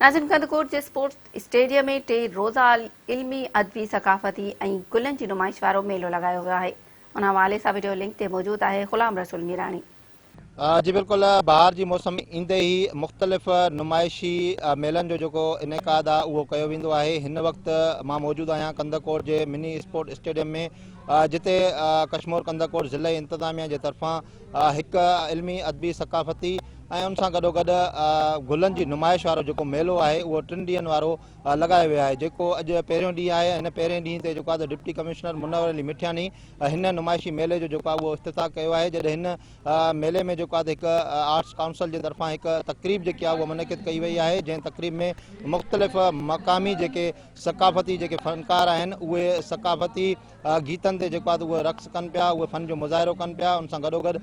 ناظرين ڪنڌڪوٽ جي sports stadium ۾ ٽي روزه علمي، ادبي، ثقافتي ۽ گلن جي نمائش وارو ميلو لڳايو ويو آهي. ان حوالي سان وڊيو لنڪ تي موجود آهي غلام رسول ميراڻي. جي بلڪل بهار جي موسم ايندي ئي مختلف نمائشي ميلن جو جيڪو انعقاد آهي اهو ڪيو ويندو آهي هن وقت مان موجود آهيان ڪنڌڪوٽ جي مني اسپورٽ اسٽيڊيم ۾ جتي ڪشمور ڪنڌڪوٽ ضلعي انتظاميا جي طرفان هڪ علمي ادبي ثقافتي ۽ ان سان گڏوگڏ گلن جي نمائش وارو جيڪو ميلو آهي اهو ٽن ڏينهن وارو لڳايو ويو آهي جيڪو اڄ پهريون ڏينهن آهي هن پهرين ڏينهن تي جيڪو آهي ته ڊپٽي ڪمشنر منور علي مٺياني هن نمائشي ميلي جو جيڪو آهي اهو افتتاح ڪيو آهي جڏهن هن ميلي ۾ جيڪو آهي ته هڪ آرٽس ڪائونسل جي طرفان هڪ تقريب جيڪي آهي اها منعقد ڪئي وئي آهي جنهن تقريب ۾ مختلف مقامي جيڪي ثقافتي جيڪي فنڪار آهن اهي ثقافتي گيتن تي جيڪو آهي ته اهي رقص ڪن پيا، اهي فن جو مظاهرو ڪن پيا، ان سان گڏوگڏ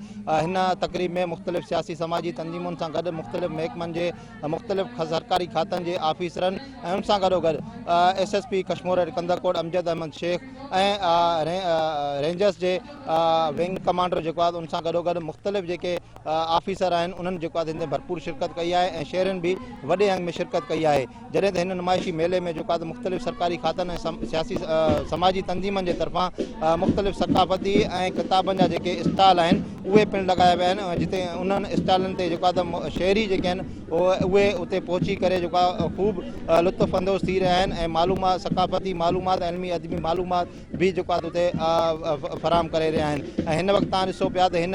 هن تقريب ۾ مختلف سياسي سماجي تنظيمن سان گڏ مختلف محڪمن جي مختلف سرڪاري کاتن جي آفيسرن ۽ ان سان گڏوگڏ S S P Kashmore at Kandhkot Amjad Ahmed Shaikh ۽ Rangers جي ونگ ڪمانڊر جيڪو آهي ان سان گڏوگڏ مختلف جيڪي آفيسر آهن انهن جيڪو آهي هن تي ڀرپور شرڪت ڪئي آهي ۽ شهرين به وڏي انگ ۾ شرڪت ڪئي آهي. جڏهن ته هن نمائشي ميلي ۾ جيڪو آهي ته مختلف سرڪاري کاتن ۽ سياسي سماجي تنظيمن جي طرفان مختلف ثقافتي ۽ ڪتابن جا جيڪي اسٽال آهن اهي پڻ لڳايا ويا آهن ۽ جتي انهن اسٽالن تي جيڪو آهي ته شهري جيڪي آهن اهي اتي پهچي ڪري جيڪو آهي خوب لطف اندوز ٿي رهيا آهن ۽ معلومات ثقافتي معلومات ۽ علمي ادبي معلومات به جيڪو آهي اتي فراهم ڪري رهيا آهن ۽ هن وقت تان ڏسو پيا ته هن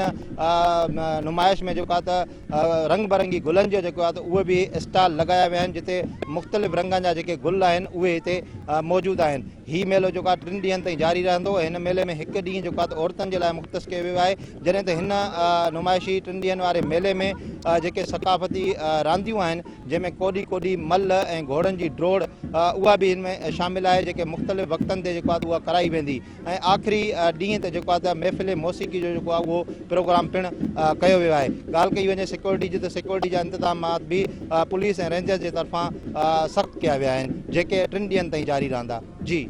نمائش ۾ جيڪو آهي ته رنگ برنگي گلن جو جيڪو آهي ته اهي به اسٽال لڳايا ويا آهن جتي مختلف رنگن جا جيڪي گل آهن اهي هتي موجود آهن هي ميلو جيڪو آهي ٽن ڏينهن تائين جاري رهندو هن ميلي ۾ هڪ ڏينهن جيڪو آهي ته عورتن جي لاء مختص ڪيو ويو آهي جڏهن ته هن نمائشي ٽن ڏينهن واري ميلي ۾ جيڪي ثقافتي رانديون آهن جنهن ۾ ڪوڏي ڪوڏي ملهه ۽ گهوڙن جي ڊوڙ اها به هن ۾ شامل آهي جيڪي مختلف وقتن تي جيڪو آهي اها ڪرائي ويندي ۽ آخري ڏينهن تي جيڪو آهي ته محفل موسيقي جو جيڪو آهي اهو پروگرام پڻ ڪيو ويو آهي ڳالهه ڪئي وڃي سيڪيورٽي جي ته سيڪيورٽي جا انتظامات به پوليس ۽ رينجرز جي طرفان سخت ڪيا ويا آهن جيڪي ٽن ڏينهن تائين جاري رهندا جي.